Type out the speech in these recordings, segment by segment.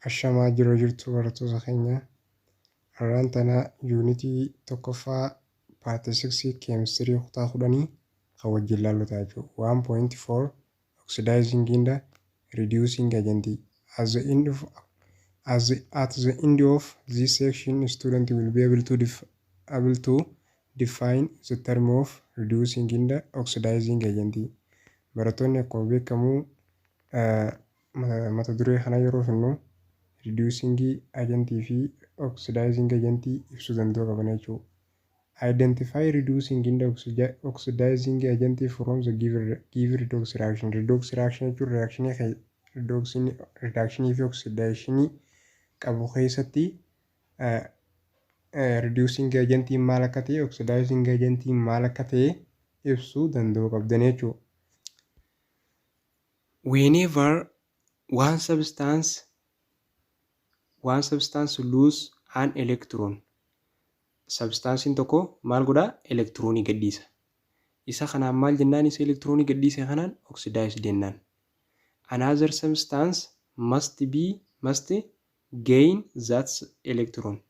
Ashamaa jiru jirtu barattoota keenya. Har'aan tana yuunitii tokkoffaa part 6 keemistirii kutaa 10 kan wajjin ilaallu ta'a jechuudha. 1.4 Oxidizing and Reducing Agent. As the end of as the, at the end of this section, student will be able to define the term of reducing and oxidizing agent. Barattoonni, akkuma beekamu mata duree kana yeroo finnu reducing agentii fi oxidizing agentii ibsuu danda'uu qaban jechuudha. Identify reducing and oxidizing agent from the given redox reaction. Redox reaction jechuun reactionii reductionii fi oxidationii qabu keessatti reducing agentiin maal akka ta'e, oxidizing agentiin maal akka ta'e ibsuu danda'uu qabdan jechuudha. Whenever one substance lose an electron, substansiin tokko maal godhaa? Elektiroonii gadhiisa. Isa kanaan maal jennaan? Isa elektiroonii gadhiise kanaan oxidize jennaan. Another substance must gain that electron,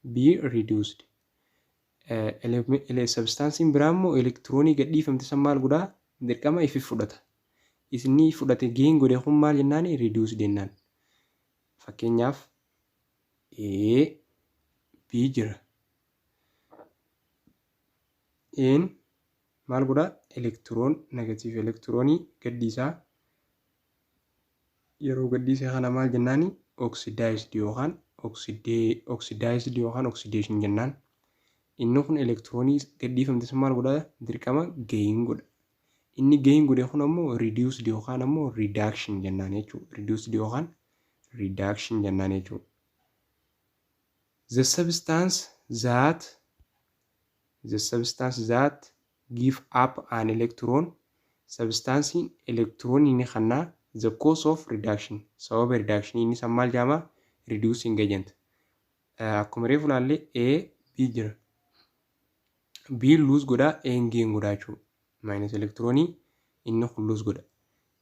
be reduced. Substansiin biraa immoo elektiroonii gadhiifamte san maal godhaa? Dirqama ifi fudhata. Inni fudhate, gain godhe kun maal jennaan? Reduce jennaan. Fakkeenyaaf, A, B jira. A'n maal godhaa? Electron, negative elektiroonii gadhiisaa. Yeroo gadhiise kana maal jennaani? Oxidized yookaan oxidized yookaan oxidation jennaan. Inni kun elektiroonii gadhiifamte sun maal godhaa? Dirqama gain godha. Inni gain godhe kun ammoo reduced yookaan ammoo reduction jennaan jechuudha. Reduced yookaan reduction jennaan jechuudha. The substance that give up an electron, substancein elektiroonii ni kennaa, the cause of reduction, sababa reduction inni san maal jedhama? Reducing agent. Akkuma reefu ilaalle, A, B jira. B lose godhaa, A gain godhaa jechuudha. Minus elektiroonii inni kun lose godha.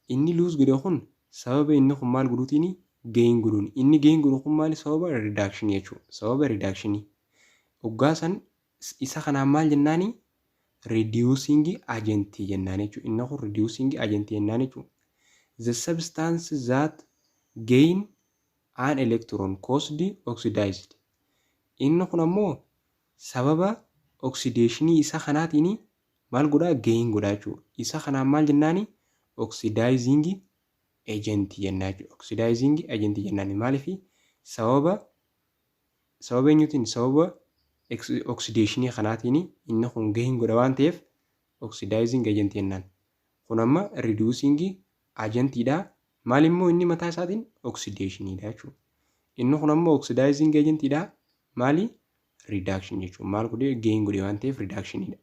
Inni lose godhe kun sababa inni kun maal godhuutiin? Gain godhuun. Inni gain godhu kun maali? Sababa reduction jechuudha. Sababa reduction. Hoggaa san isa kanaan maal jennaani? Reducing agent jennaan jechuudha. Inni kun reducing agent jennaan jechuudha. The substance that gain an electron caused oxidized. Inni kun ammoo sababa oxidationii isa kanaatiin maal godhaa? Gain godhaa jechuudha. Isa kanaan maal jennaani? Oxidizing agent jennaa jechuudha. Oxidizing agent jennaan maaliif? Sababa eenyuutiin? Sababa oxidationii kanaatiin inni kun gain godha waan ta'eef oxidizing agent jennaan. Kun amma reducing agentiidha. Maal immoo inni mataa isaatiin oxidationiidha jechuudha. Inni kun ammoo oxidizing agentiidha. Maali? Reduction jechuudha. Maal godhee? Gain godhe waan ta'eef reductioniidha.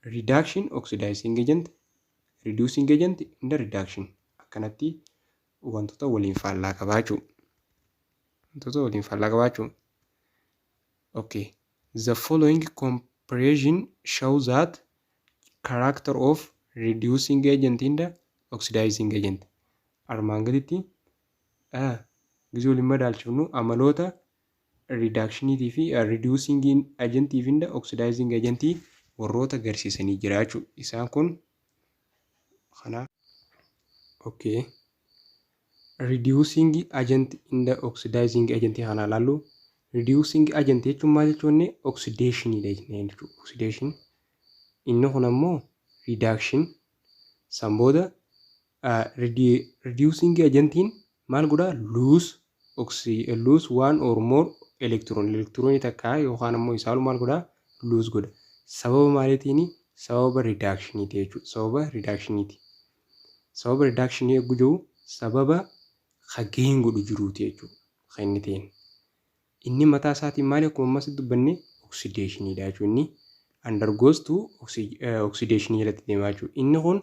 Reduction, oxidizing agent, reducing agent and reduction akkanatti wantoota waliin faallaa qabaa jechuudha. Wantoota waliin faallaa qabaa jechuudha. Okay. The following comparison shows that character of reducing agent and oxidizing agent. Armaan gaditti gisee waliin madaalchifnu amaloota reductioniitii fi reducing agentii fi oxidizing agentii warroota agarsiisanii jira jechuudha. Isaan kun kana. Okay. Reducing agent and oxidizing agent kana ilaallu. Reducing agent jechuun maal jechuun? Oxidation dha jechuudha. Oxidation. Inni kun ammoo reduction. San booda reducing agentiin maal godhaa? Lose one or more electron. Electronii takka yookaan ammoo isaan maal godhaa? Lose godha. Sababa maaliitiini? Sababa reductioniiti jechuudha. Sababa reductioniiti. Sababa reductionii eeguu jiru, sababa gain godhu jiruuti jechuudha. Kan inni ta'een. Inni mataa isaatiin maali? Akkuma ammas dubbanne, oxidationiidha jechuudha. Inni undergoes to oxidation jalatti deemaa jechuudha. Inni kun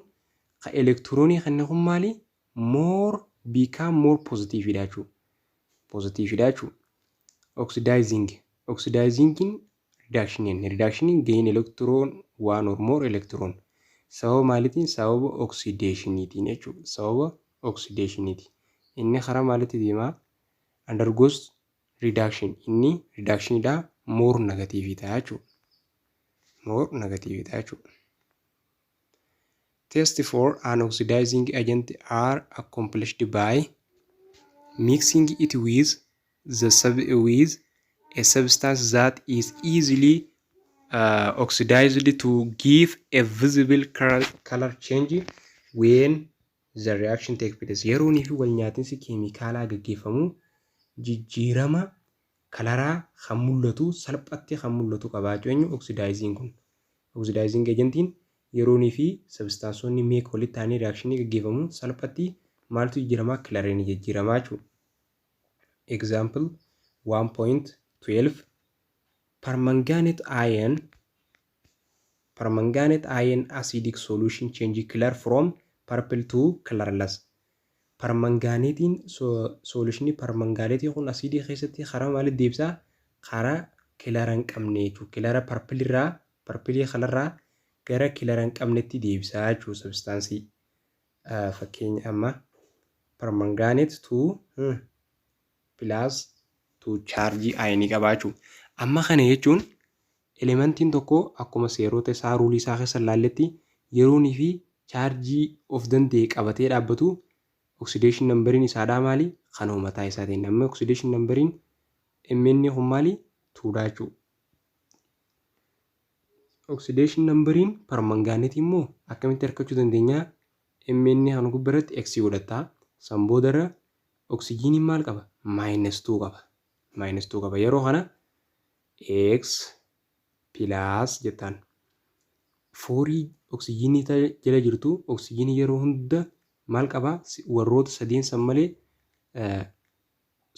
kan elektiroonii kan kun maali? More become more positive dha jechuudha. Positive dha jechuudha. Oxidizing. Oxidizingin reduction jenne. Reductioniin gain electron, one or more electron. Sababa maaliitiin? Sababa oxidationiitiin jechuudha. Sababa oxidationiiti. Inni karaa maaliitti deemaa? Undergoes reduction. Inni reductionidha, more negative ta'a jechuudha. More negative ta'a jechuudha. Test for an oxidizing agent are accomplished by mixing it with a substance that is easily oxidized to give a visible color change when the reaction take place. Yeroonii fi wal nyaatinsi keemikaalaa gaggeeffamu jijjiirama kalaraa kan mul'atu, salphatti kan mul'atu qabaachuu eenyu oxidizing kun. Oxidizing agentiin yeroonii fi substanceonni meeqa walitti ta'anii reactionii gaggeeffamu salphatti maaltu jijjiiramaa? Coloriin jijjiiramaa jechuudha. Example 1.12: Permanganate ion acidic solution change color from purple to colorless. Permanganateiin, solutionii permanganateii kun asiidii keessatti karaa maaliif deebisaa? Karaa colora hin qabne jechuudha. Colora purpleirraa, purpleii kanarraa gara colora hin qabnetti deebisaa jechuudha substanceii. Fakkeenya amma permanganate 2 plus 2 chargeii ionii qabaa jechuudha. Amma kana jechuun elementiin tokko akkuma seerota isaa, ruleii isaa keessa ilaalletti, yeroonii fi chargeii of danda'e qabatee dhaabbatu oxidation numberiin isaadhaa maali? Kanuma mataa isaatiin. Amma oxidation numberiin Mn kun maali? Twodha jechuudha. Oxidation numberiin permanganateii immoo akkamitti argachuu dandeenya? Mn kan gubbaratti X godhataa. San boodarra oksijiiniin maal qaba? Minus 2 qaba. Minus 2 qaba. Yeroo kana X plus jettaan. Fourii oksijiinii jala jirtu, oksijiinii yeroo hunda maal qabaa? Warroota sadeen san malee,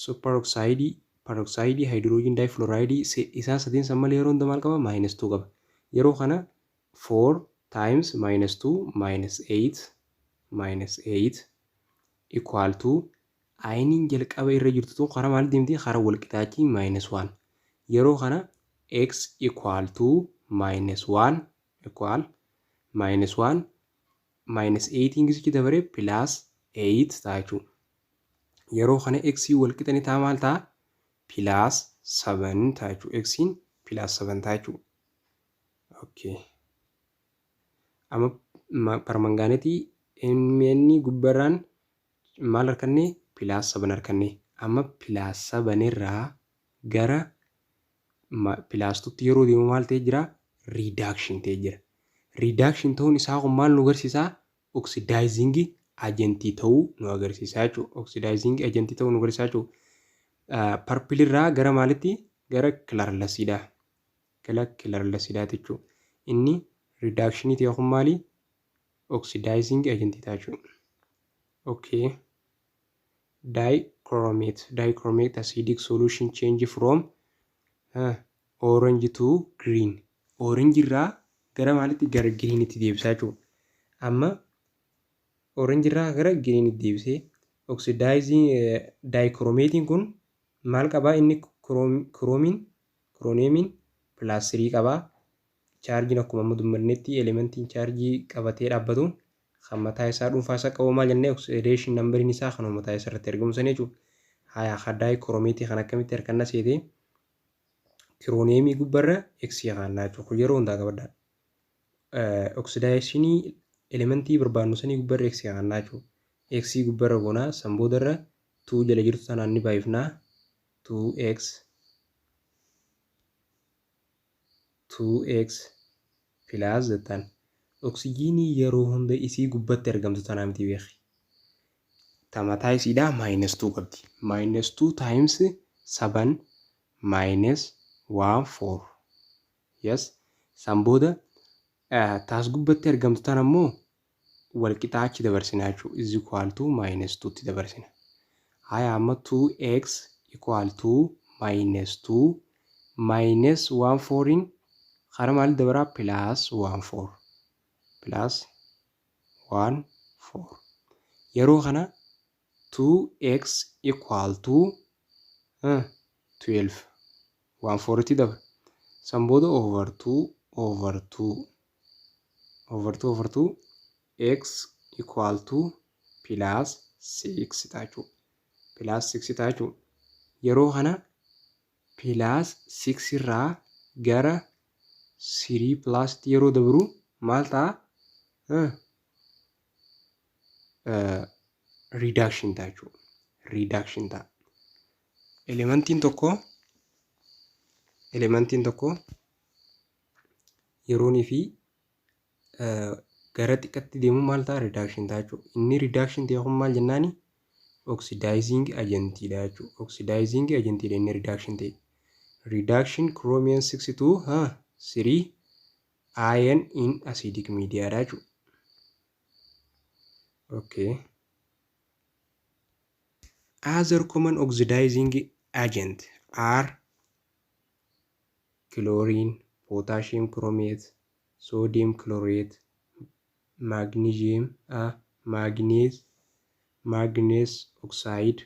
super oxideii, peroxideii, hydrogen difluorideii, isaan sadeen san malee yeroo hunda maal qaba? Minus 2 qaba. Yeroo kana 4 times minus 2 minus 8, minus 8 equal to ioniin jalqaba irra jirtu tun karaa maal deemti? Karaa walqixaachii minus 1. Yeroo kana x equal to minus 1 equal minus 1 minus 8 gisichi dabaree plus 8 ta'a jechuudha. Yeroo kana x walqixa ni ta'a, maal ta'a? Plus 7 ta'a jechuudha. X plus 7 ta'a jechuudha. Okay. Amma permanganateii Mn gubbarraan maal arganne? Plus 7 arganne. Amma plus 7 irraa gara plus twotti yeroo deemu maal ta'ee jira? Reduction ta'ee jira. Reduction ta'uun isaa kun maal nu agarsiisaa? Oxidizing agentii ta'uu nu agarsiisa jechuudha. Oxidizing agentii ta'uu nu agarsiisa jechuudha. Purple irraa gara maalitti? Gara colorlessiidha. Gara colorlessiidhaati jechuudha. Inni reductionii ta'e kun maali? Oxidizing agentii ta'a jechuudha. Okay. Dichromate. Dichromate acidic solution change from orange to green. Orange irraa gara maalitti? Gara greenitti deebisaa jechuudha. Amma orange irraa gara greenitti deebisee oxidizing dichromateiin kun maal qabaa? Inni chromiin, chromiumiin plus 3 qabaa. Chargeiin akkuma amma dubbannetti elementiin chargeii qabatee dhaabbatu kan mataa isaa dhuunfaa isaa qabu maal jennee? Oxidation numberiin isaa kan mataa isaa irratti argamu sana jechuudha. Haya, kan dichromateii kan akkamitti harkanna seetee? Chromiumii gubbarra X kaannaa jechuudha. Yeroo hundaa qabadhaa. Oxidationii elementii barbaadnu sanii gubbarra X kaannaa jechuudha. X gubbarra goonaa, san boodarra 2 jala jirtu sanaan ni baay'ifnaa, 2x 2x plus jettaan. Oksijiinii yeroo hunda isii gubbatti argamtu tanaa miti beeki. Ta mataa isiidhaa minus 2 qabdi. Minus 2 times 7 minus 1 4. Yes. San booda taas gubbatti argamtu tana immoo walqixaa achi dabarsina jechuudha. Is equal to minus 2 tti dabarsina. Haya, amma 2x equal to minus 2 minus 1 4 in karaa maal dabaraa? Plus 1 4, plus 1 4. Yeroo kana 2x equal to 12, 1 4 tti dabra. San booda over 2 over 2 over 2 over 2, x equal to plus 6 ta'a jechuudha. Plus 6 ta'a jechuudha. Yeroo kana plus 6 irraa gara 3 plus yeroo dabru maal ta'a? Reduction ta'a jechuudha. Reduction ta'a. Elementiin tokko yeroonii fi gara xiqqaatti deemu maal ta'a? Reduction ta'a jechuudha. Inni reduction ta'e kun maal jennaani? Oxidizing agentiidha jechuudha. Oxidizing agentiidha inni reduction ta'e. Reduction chromium 6 to 3 ion in acidic media dha jechuudha. Okay. Other common oxidizing agent are chlorine, potassium chromate, sodium chlorate, magnesium, manganese, manganese oxide.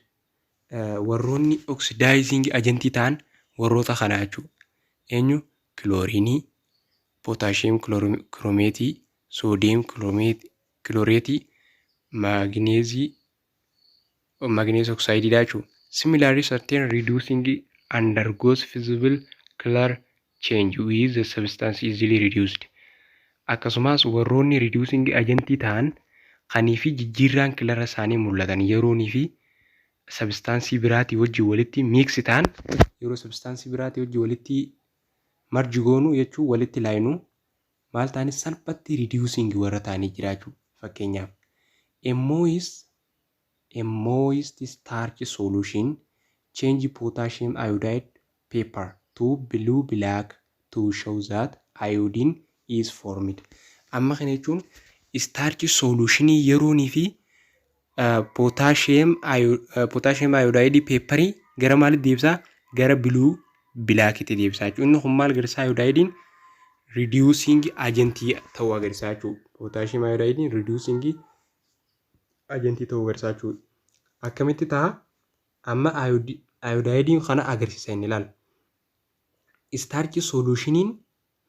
Warroonni oxidizing agentii ta'an warroota kana jechuudha. Eenyu? Kiloorinii, potassium chromateii, sodium chlorateii, manganeseii, manganese oxideiidha jechuudha. Similarly, certain reducing undergoes visible color change with the substance easily reduced. Akkasumas warroonni reducing agentii ta'an kanii fi jijjiirraan colora isaanii mul'atan yeroonii fi substanceii biraatii wajjin walitti mix ta'an, yeroo substanceii biraatii wajjin walitti merge goonuu jechuun walitti laayinuu maal ta'anis salphatti reducing warra ta'anii jira jechuudha. Fakkeenyaaf, a moist starch solution change potassium iodide paper to blue black to show that iodine is formed. Amma kana jechuun starch solutionii yeroonii fi potassium iodide paperii gara maalitti deebisaa? Gara blue blackitti deebisaa jechuudha. Inni kun maal agarsiisa? Iodideiin reducing agentii ta'uu agarsiisa jechuudha. Potassium iodideiin reducing agentii ta'uu agarsiisa jechuudha. Akkamitti ta'a? Amma iodideiin kana agarsiisa inni ilaala. Starch solutioniin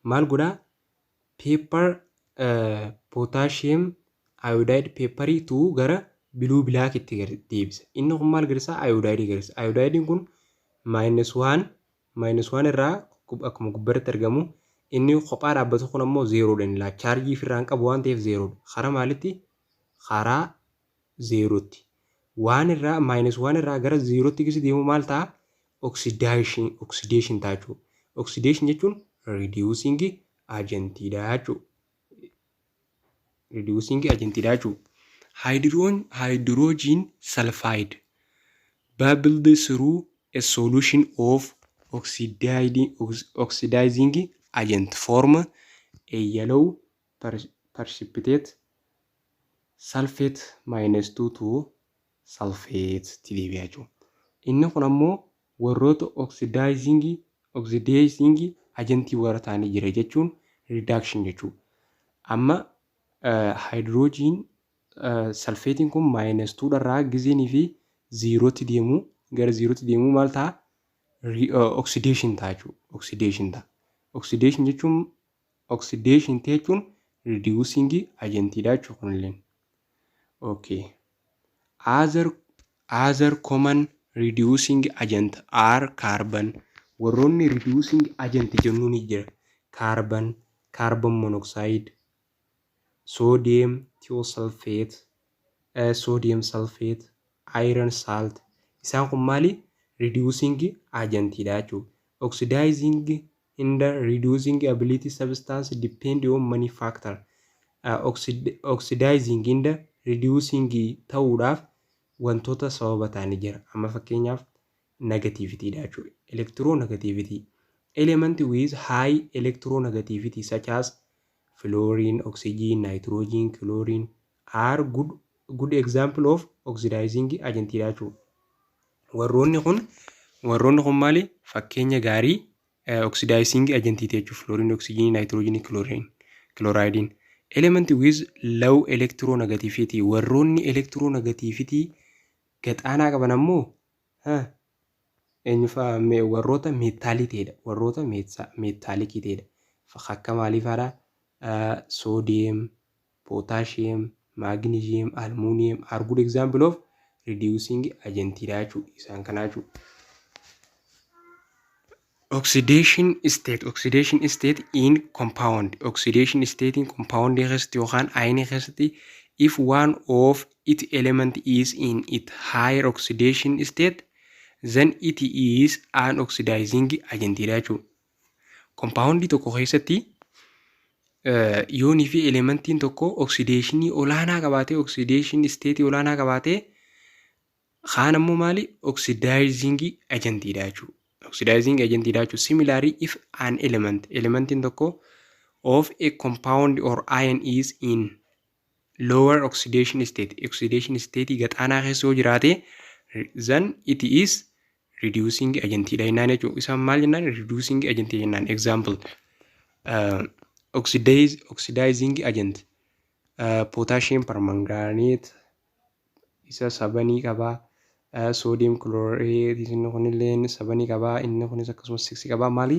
maal godhaa? Paper potassium iodide paperii to gara blue blackitti deebisa. Inni kun maal agarsiisa? Iodideii agarsiisa. Iodideiin kun minus one irraa akkuma gubbaratti argamu, inni kophaa dhaabbatu kun ammoo zerodha inni laa chaarjii ofirraa hin qabu waan ta'eef zerodha. Karaa maalitti? Karaa zerootti. One irraa, minus one irraa gara zerootti keessa deemu maal ta'a? Oxidation ta'a jechuudha. Oxidation jechuun reducing agentiidha jechuudha. Reducing agentiidha jechuudha. Hydrogen sulfide bubbled through a solution of oxidizing agent form a yellow precipitate, sulfate minus 2 to sulfate tti deebi'a jechuudha. Inni kun ammoo warroota oxidizing agentii warra ta'anii jira jechuun reduction jechuudha. Amma hydrogen sulfateiin kun minus 2 dharraa gizeenii fi zerootti deemu, gara zerootti deemu maal ta'a? Oxidation ta'a jechuudha. Oxidation ta'a. Oxidation jechuun reducing agentiidha jechuudha kunilleen. Okay. Other common reducing agent are carbon. Warroonni reducing agent jennuun ni jira. Carbon, carbon monoxide, sodium thiosulfate, sodium sulfate, iron salt. Isaan kun maali? Reducing agentidha jechuudha. Oxidizing and the reducing ability substance depend on many factor. Oxidizing and the reducing ta'uudhaaf wantoota sababa ta'anii jira. Amma fakkeenyaaf negativitydha jechuudha. Electronegativity. Element with high electronegativity such as fluorine, oxygen, nitrogen, chlorine are good example of oxidizing agentidha jechuudha. Warroonni kun maali? Fakkeenya gaarii oxidizing agentii jechuudha. Fluorine, oxygen, nitrogen, chlorine, chloridein. Element with low electronegativity, warroonni electronegativity gaxaanaa qaban ammoo eenyu fa'a? Warroota metalii ta'edha. Warroota metallicii ta'edha. Akka maalii fa'aadha? Sodium, potassium, magnesium, aluminium are good example of reducing agentidha jechuudha. Isaan kanaa jechuudha. Oxidation state, oxidation state in compound, oxidation state in compound keessatti yookaan ion keessatti, if one of its element is in its higher oxidation state, then it is an oxidizing agent dha jechuudha. Compound tokko keessatti yoonii fi elementiin tokko oxidationii olaanaa qabaatee, oxidation state olaanaa qabaatee, kaan ammoo maali, oxidizing agent dha jechuudha. Oxidizing agent dha jechuudha. Similarly, if an element, elementiin tokko of a compound or ion is in lower oxidation state, oxidation state gadaanaa keessa yoo jiraate, then it is reducing agent dha jennaan jechuudha. Isaan maal jennaan? Reducing agent jennaan. Example, oxidizing agent, potassium permanganate isa 7 qabaa. Sodium chlorate inni kunillee 7 qabaa. Inni kunis akkasumas 6 qabaa. Maali,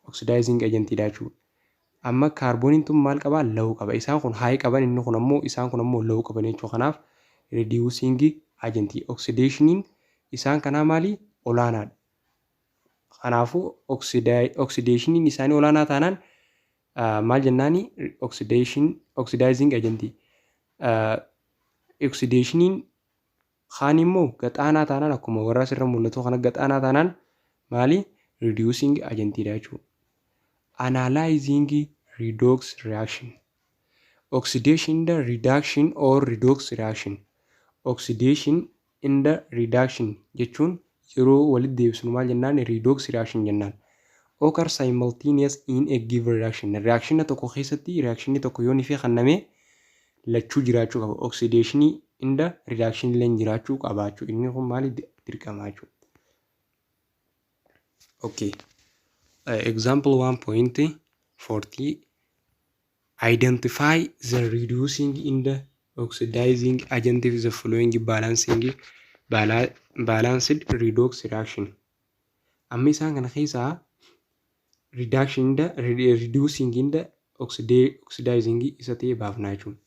oxidizing agent dha jechuudha. Amma kaarbooniin tun maal qabaa? Low qaba. Isaan kun high qaban, inni kun ammoo, isaan kun ammoo low qaban jechuudha. Kanaaf reducing agent oxidationiin isaan kanaa maali? Olaanaadha. Kanaafuu oxidationiin isaanii olaanaa taanaan maal jennaani? Oxidation, oxidizing agent. Oxidationiin kaan immoo gadaanaa taanaan, akkuma warra asirra mul'atu kana gadaanaa taanaan maali? Reducing agent dha jechuudha. Analyzing redox reaction. Oxidation the reduction or redox reaction. Oxidation in the reduction jechuun yeroo walitti deebisnu maal jennaan? Redox reaction jennaan. Occur simultaneous in a given reaction. Reaction tokko keessatti reaction tokko yoo ni kenname lachuu jiraachuu qaba. Oxidation in the reduction illee jiraachuu qaba jechuudha. Inni kun maali, dirqama jechuudha. Okay. Example 1.40: identify the reducing in the oxidizing agent of the following balancing balanced redox reaction. Amma isaan kana keessaa reduction in the reducing in the oxidizing isa ta'e baafnaa jechuudha.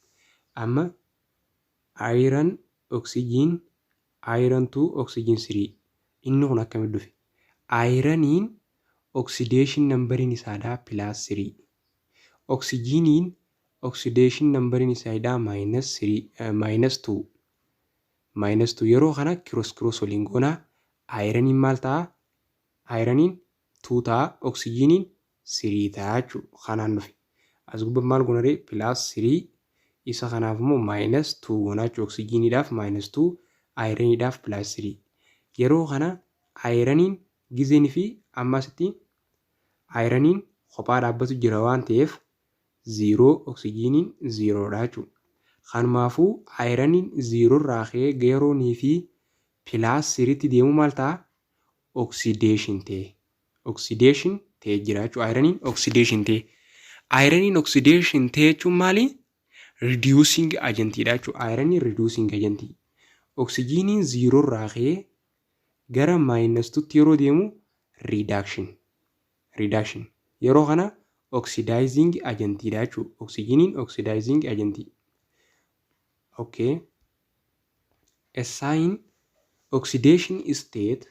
Amma iron oxygen, iron 2 oxygen 3, inni kun akkamitti dhufe? Ironiin oxidation numberiin isaadhaa plus 3. Oxygeniin oxidation numberiin isaadhaa minus 3, minus 2, minus 2. Yeroo kana cross cross waliin goonaa, ironiin maal ta'a? Ironiin 2 ta'a, oxygeniin 3 ta'a jechuudha. Kanaan dhufe. As gubbaa maal goona ree? Plus 3, isa kanaaf immoo minus 2 goonaa jechuudha. Oxygeniidhaaf minus 2, ironiidhaaf plus 3. Yeroo kana ironiin gizeenii fi ammasitti ironiin kophaa dhaabbatu jira waan ta'eef 0, oxygeniin 0dha jechuudha. Kanumaafuu ironiin 0 irraa ka'ee yeroonii fi plus 3tti deemu maal ta'a? Oxidation ta'e. Oxidation ta'ee jira jechuudha. Ironiin oxidation ta'e. Ironiin oxidation ta'e jechuun maali? Reducing agentiidha jechuudha. Ironiin reducing agentii. Oxygeniin 0 irraa ka'ee gara minus 2tti yeroo deemu reduction. Reduction. Yeroo kana oxidizing agentiidha jechuudha. Oxygeniin oxidizing agentii. Okay. Assign oxidation state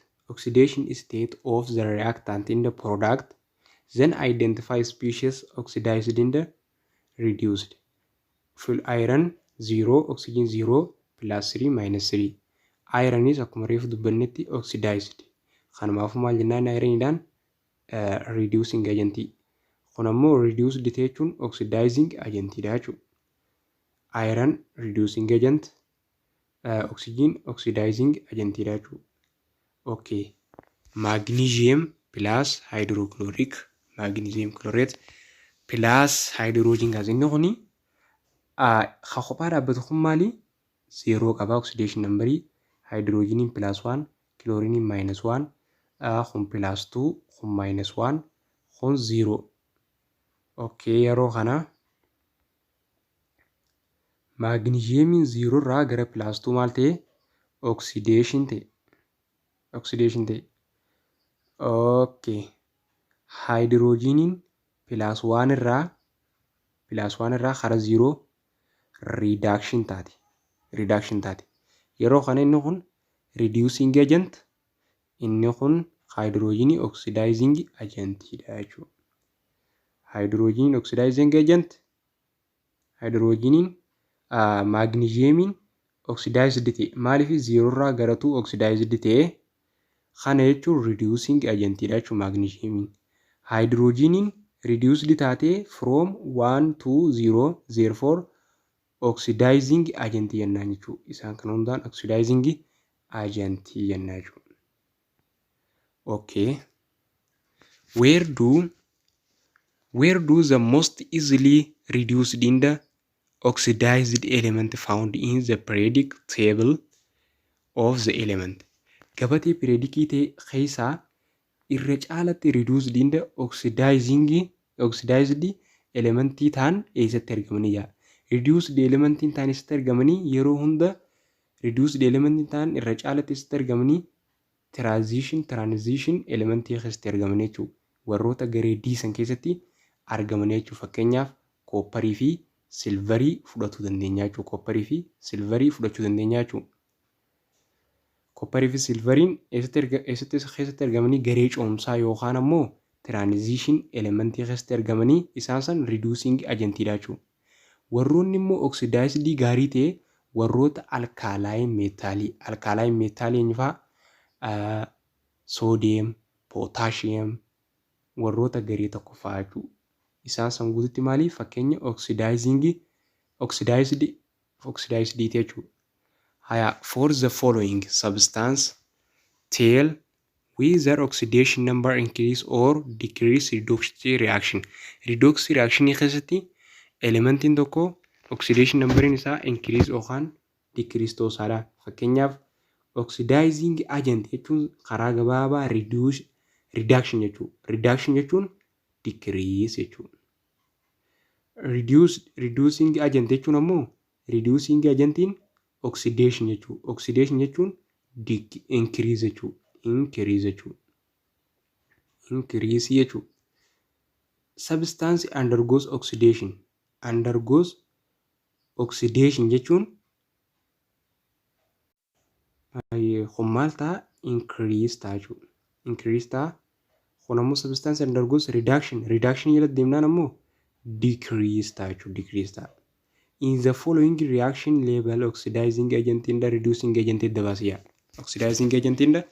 of the reactant in the product, then identify species oxidized in the reduced. Full iron 0, oxygen 0, plus 3, minus 3. Ironis akkuma reefu dubbannetti oxidized. Kanumaafuu maal jennaan? Ironiidhaan reducing agentii. Kun ammoo reduced jechuun oxidizing agentiidha jechuudha. Iron reducing agent, oxygen oxidizing agentiidha jechuudha. Okay. Magnesium plus hydrochloric, magnesium chlorate plus hydrogen gas, inni kuni ka kophaa dhaabbatu kun maali? 0 qaba oxidation numberii, hydrogeniin plus 1, chloriniin minus 1, kun plus 2, kun minus 1, kun 0. Okay, yeroo kana magnesiumiin 0 irraa gara plus 2 maal ta'e? Oxidation ta'e. Oxidation ta'e. Okay. Hydrogeniin plus 1 irraa kara 0 reduction taate. Reduction taate. Yeroo kana inni kun reducing agent, inni kun Haayidroojinii oxidizing agentiidha jechuudha. Haayidroojiniin oxidizing agent, haayidroojiniin, maagniziyeemiin oxidized ta'e. Maaliif zeroorraa gara 2 oxidized ta'e? Kana jechuun reducing agentiidha jechuudha maagniziyeemiin. Haayidroojiniin reduced taatee from 1 to 0, therefore oxidizing agent jennaan jechuudha. Isaan kana hundaan oxidizing agent jennaa jechuudha. Okay. Where do the most easily reduced in the oxidized element found in the periodic table of the element? Gabatee periodikii ta'e keessaa irra caalatti reduced in the oxidizing oxidized elementii ta'an eessatti argamanii jira? Reduced elementiin ta'an eessatti argamanii? Yeroo hunda reduced elementiin ta'an irra caalatti eessatti argamanii? Transition elementii keessatti argamanii jechuudha. Warroota garee D san keessatti argamanii jechuudha. Fakkeenyaaf, koopparii fi silvarii fudhachuu dandeenya jechuudha. Koopparii fi silvarii fudhachuu dandeenya jechuudha. Koopparii fi silvariin eessatti keessatti argamanii? Garee coomsaa yookaan ammoo transition elementii keessatti argamanii, isaan san reducing agentiidha jechuudha. Warroonni immoo oxidized gaarii ta'e warroota alkaline metalii. Alkaline metalii eenyu fa'aa? Soodiyeem, pootaashiyeem, warroota garee tokkoffaa jechuudha. Isaan san guututti maali? Fakkeenya oxidizing oxidized jechuudha. Haya, for the following substance, tell whether oxidation number increase or decrease redox reaction. Redox reaction keessatti elementiin tokko oxidation numberiin isaa increase yookaan decrease ta'uu isaadha. Fakkeenyaaf, oxidizing agent jechuun karaa gabaabaa reduce, reduction jechuudha. Reduction jechuun decrease jechuudha. Reducing agent jechuun ammoo reducing agentiin oxidation jechuudha. Oxidation jechuun increase jechuudha. Increase jechuudha. Increase jechuudha. Substance undergoes oxidation. Undergoes oxidation jechuun kun maal ta'a? Increase ta'a jechuudha. Increase ta'a. Kun ammoo substance undergoes reduction. Reduction jala deemnaan ammoo decrease ta'a jechuudha. Decrease ta'a. In the following reaction, label oxidizing agent and reducing agent adda baasii jaa. Oxidizing agent and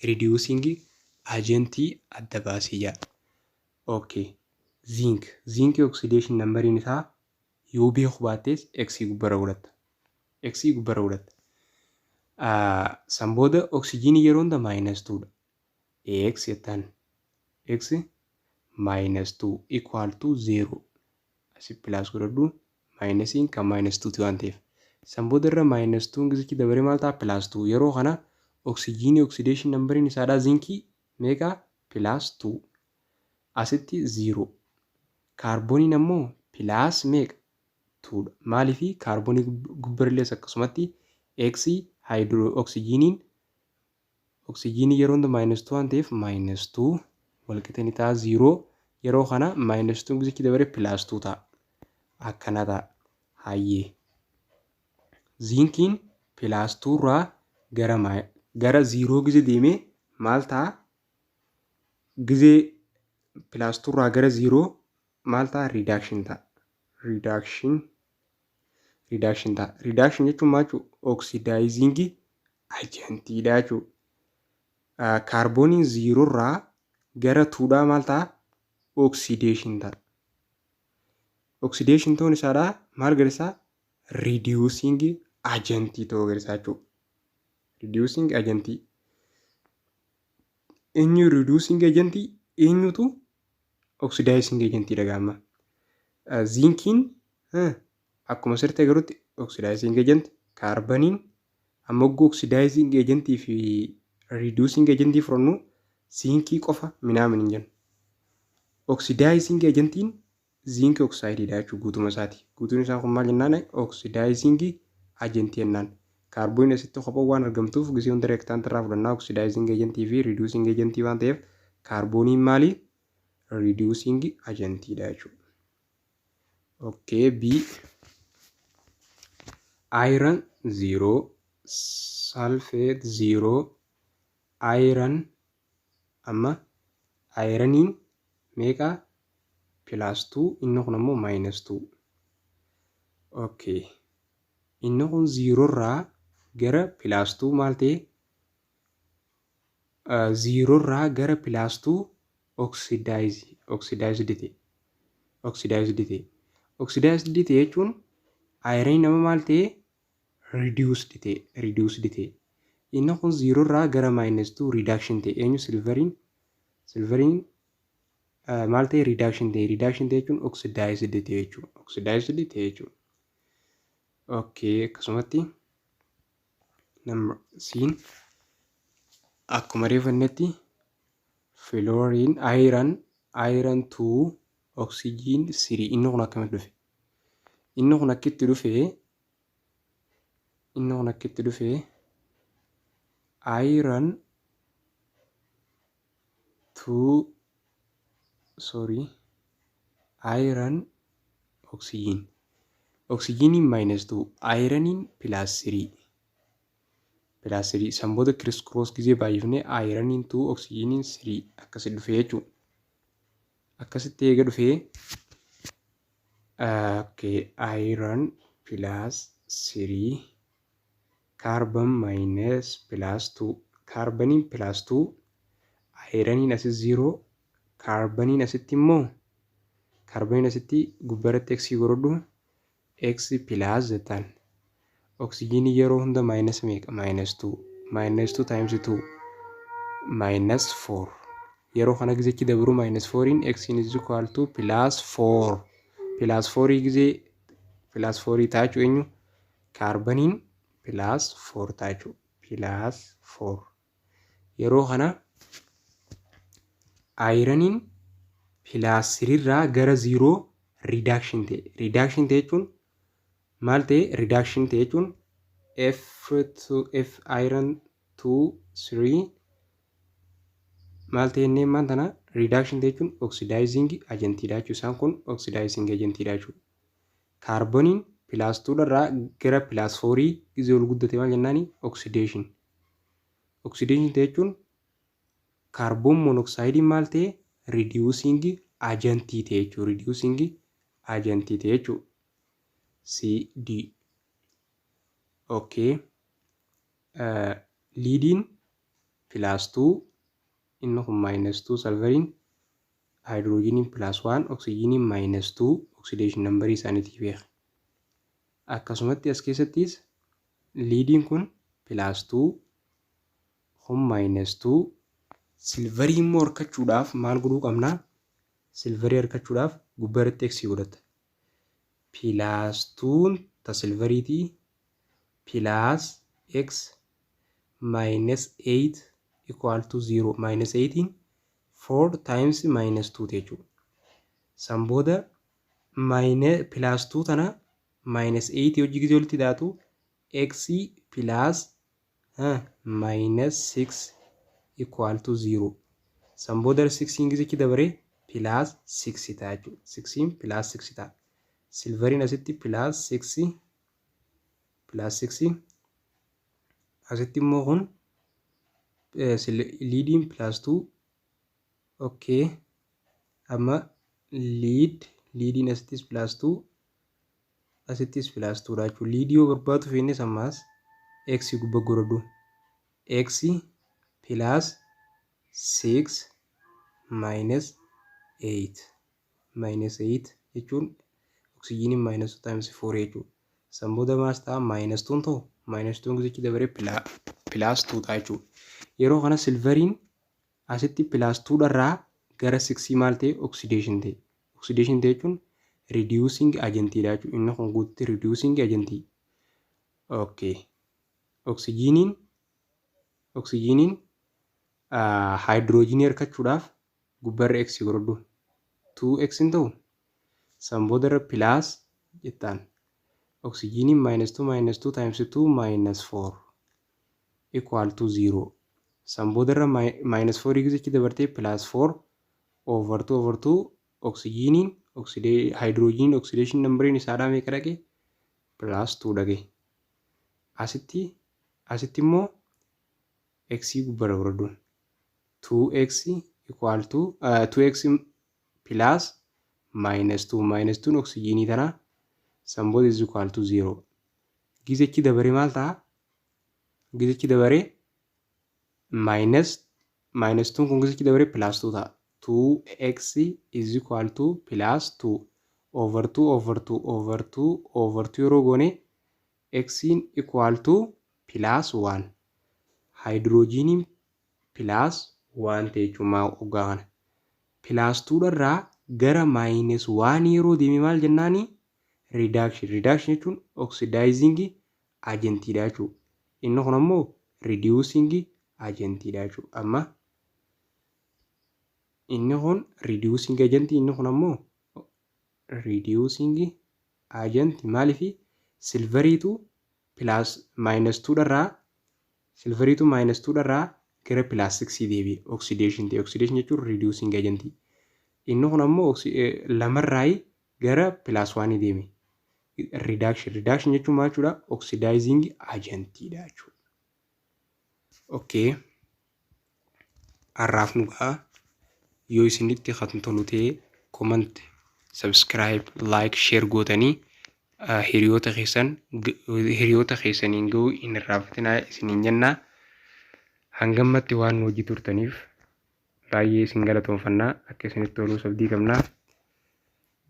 reducing agent adda baasii jaa. Okay. Zinc. Zinc oxidation numberiin isaa yoo beeku baattees X gubbarra godhatta. X gubbarra godhatta. San booda oksijiinii yeroo hunda minus 2dha. X jettaan. X minus 2 equal to 0. Asi plus godhadhu, minusiin kan minus 2 waan ta'eef. San booda irra minus 2 gisichi dabaree maal ta'a? Plus 2. Yeroo kana oksijiinii oxidation numberiin isaadhaa zinkii meeqa? Plus 2. Asitti 0. Kaarbooniin ammoo plus meeqa? 2dha. Maaliifi kaarboonii gubbarillees akkasumatti X haayidroo oksijiiniin oksijiinii yeroo hunda minus 2 waan ta'eef minus 2 walqixa ni ta'a 0. Yeroo kana minus 2 gisichi dabaree plus 2 ta'a. Akkana ta'a. Hayyee. Ziinkiin plus 2 irraa gara 0 gise deemee maal ta'a? Gizee plus 2 irraa gara 0 maal ta'a? Reduction ta'a. Reduction ta'a. Reduction jechuun maal jechuudha? Oxidizing agentiidha jechuudha. Kaarbooniin 0 irraa gara 2dhaa maal ta'a? Oxidation ta'a. Oxidation ta'uun isaadhaa maal agarsiisa? Reducing agentii ta'uu agarsiisa jechuudha. Reducing agentii. Eenyu reducing agentii, eenyutu oxidizing agentiidha gaama? Ziinkiin akkuma sirriitti agarrutti oxidizing agent, kaarbaniin amma hogguu oxidizing agentii fi reducing agentii fudhannu ziinkii qofa minaamin hin jennu. Oxidizing agentiin zinc oxideidha jechuudha guutuma isaati. Guutuun isaa kun maal jennaan? Oxidizing agentii jennaan. Kaarbooniin asitti kophaa waan argamtuuf gisee hunda reactant irraa fudhannaa oxidizing agentii fi reducing agentii waan ta'eef kaarbooniin maali? Reducing agentiidha jechuudha. Okay, B. Iron 0, sulfate 0, iron Amma ironiin meeqa? Plus 2, inni kun ammoo minus 2. Okay. Inni kun zero irraa gara plus 2 maal ta'e? Zero irraa gara plus 2 oxidized ta'e. Oxidized ta'e. Oxidized ta'e jechuun ironiin nama maal ta'e? Reduced ta'e. Reduced ta'e. Inni kun zero irraa gara minus 2 reduction ta'e. Eenyu? Silveriin. Silveriin maal ta'e? Reduction ta'e. Reduction ta'e jechuun oxidized ta'e jechuudha. Oxidized ta'e jechuudha. Okay, akkasumatti siin akkuma reefannetti fluorine, iron, iron 2, oxygen 3. Inni kun akkamitti dhufe? Inni kun akkitti dhufe, inni kun akkitti dhufe, iron 2, sorry, iron, oxygen, oxygeniin minus 2, ironiin plus 3, plus 3. San booda criss cross gizee baay'ifnee ironiin 2, oxygeniin 3 akkasitti dhufe jechuudha. Akkasitti eega dhufee, okay, iron plus 3, carbon minus plus 2, carboniin plus 2, ironiin asitti 0, carboniin asitti immoo, carboniin asitti gubbaratti x godhadhu, x plus jettaan. Oksijiinii yeroo hunda minus meeqa? Minus 2. Minus 2 times 2, minus 4. Yeroo kana gizechi dabru minus 4in x is equal to plus 4. Plus 4 gizee plus 4 taachuu, eenyu? Carboniin plus 4 taachuu, plus 4. Yeroo kana ironiin plus 3 irraa gara 0 reduction ta'e. Reduction ta'e jechuun maal ta'e? Reduction ta'e jechuun F2, F iron 2 3 maal ta'e? Inni ammaan tana reduction ta'e jechuun oxidizing agentiidha jechuudha. Isaan kun oxidizing agentiidha jechuudha. Carboniin plus 2 irraa gara plus 4 gizee ol guddate maal jennaani? Oxidation. Oxidation ta'e jechuun carbon monoxideiin maal ta'e? Reducing agentii ta'e jechuudha. Reducing agentii ta'e jechuudha. C D. Okay. Leadiin plus 2, inni kun minus 2, sulfuriin, hydrogeniin plus 1, oxygeniin minus 2, oxidation numberii isaaniitiif beeka. Akkasumatti as keessattis leadiin kun plus 2, kun minus 2. Silverii immoo harkachuudhaaf maal godhuu qabnaa? Silverii harkachuudhaaf gubbaa irratti x godhata. Plus 2 ta silveriitii plus x minus 8 equal to 0. Minus 8 4 times minus 2 jechuudha. San booda minus plus 2 tana minus 8 hojii gisee walitti daatu x plus minus 6 equal to 0. San booda 6 gisechi dabaree plus 6 ta'a jechuudha. 6 plus 6 ta'a. Silveriin asitti plus 6, plus 6. Asitti immoo kun leadiin plus 2. Okay, amma leadiin asittis plus 2, asittis plus 2 dha jechuudha. Leadii yoo barbaadu feennes ammaas x gubba godhadhu, x plus 6 minus 8, minus 8 jechuun oksijiiniin minus 2 times 4 jechuudha. San booda maas ta'a? Minus 2 ta'u, minus 2 gisichi dabaree plus 2 ta'a jechuudha. Yeroo kana silveriin asitti plus 2 dharraa gara 6 maal ta'e? Oxidation ta'e. Oxidation ta'e jechuun reducing agentiidha jechuudha. Inni kun guututti reducing agentii. Okay. Oksijiiniin haayidroojinii harkachuudhaaf gubbarra x godhadhu. 2x hin ta'u. San boodarra plus jettaan. Oksijiiniin minus 2 minus 2 times 2 minus 4 equal to 0. San boodarra minus 4 gisichi dabartee plus 4 over 2 over 2, oksijiiniin haayidroojiniin oxidation numberiin isaadhaa meeqa dhaqe? Plus 2 dhaqe. Asitti immoo x gubbarra godhadhu. 2x equal to 2x plus minus 2, minus 2 oksijiinii tana san booda is equal to 0. Gizechi dabaree maal ta'a? Gizechi dabaree minus minus 2 kun gizechi dabaree plus 2 ta'a. 2x is equal to plus 2 over 2 over 2 over 2 over 2 yeroo goone, x equal to plus 1, haayidroojiiniin plus 1 ta'e jechuun hoggaa kana. Plus 2 irraa gara minus 1 yeroo deeme maal jennaani? Reduction. Reduction jechuun oxidizing agentiidha jechuudha. Inni kun ammoo reducing agentiidha jechuudha. Amma inni kun reducing agent, inni kun ammoo reducing agent. Maaliifi? Silveriitu plus minus 2 irraa, silveriitu minus 2 irraa gara plus 6 deebi'e, oxidation ta'e. Oxidation jechuun reducing agent. Inni kun ammoo lamarraa gara plus 1 deeme. Reduction. Reduction jechuun maal jechuudha? Oxidizing agentiidha jechuudha. Okay. Har'aaf nu ga'a. Yoo isinitti kan tolu ta'e, comment, subscribe, like, share gootanii hiriyoota keessaniin ga'uu hin irraanfatinaa isiniin jennaa. Hangammatti waan nu hojii turtaniif baay'ee isin galatoomfannaa. Akka isinitti tolus abdii qabnaa.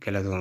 Galatooma.